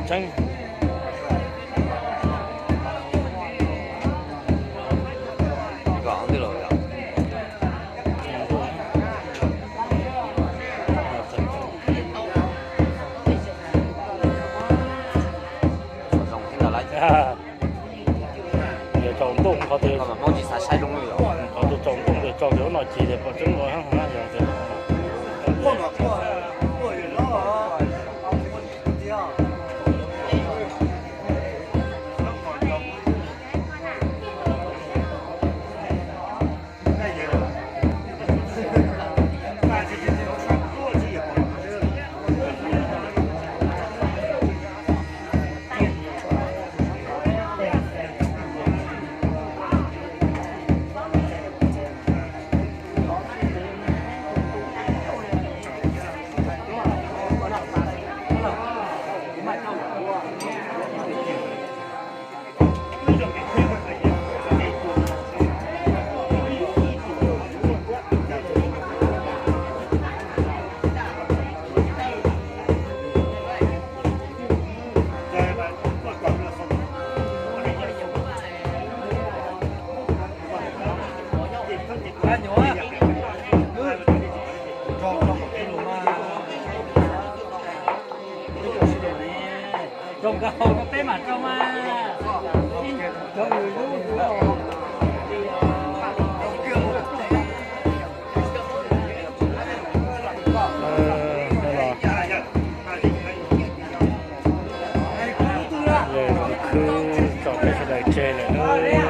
Tseeb. Yog tsaus ntuj qhov tias, qhov tus tsaus ntuj tias tso tias ub no ci tias pom tseeb ua yog tias Zoo nkauj rau peb mam rau mas. Los, los, los khwb tso peb sawv daws tseg lawm na.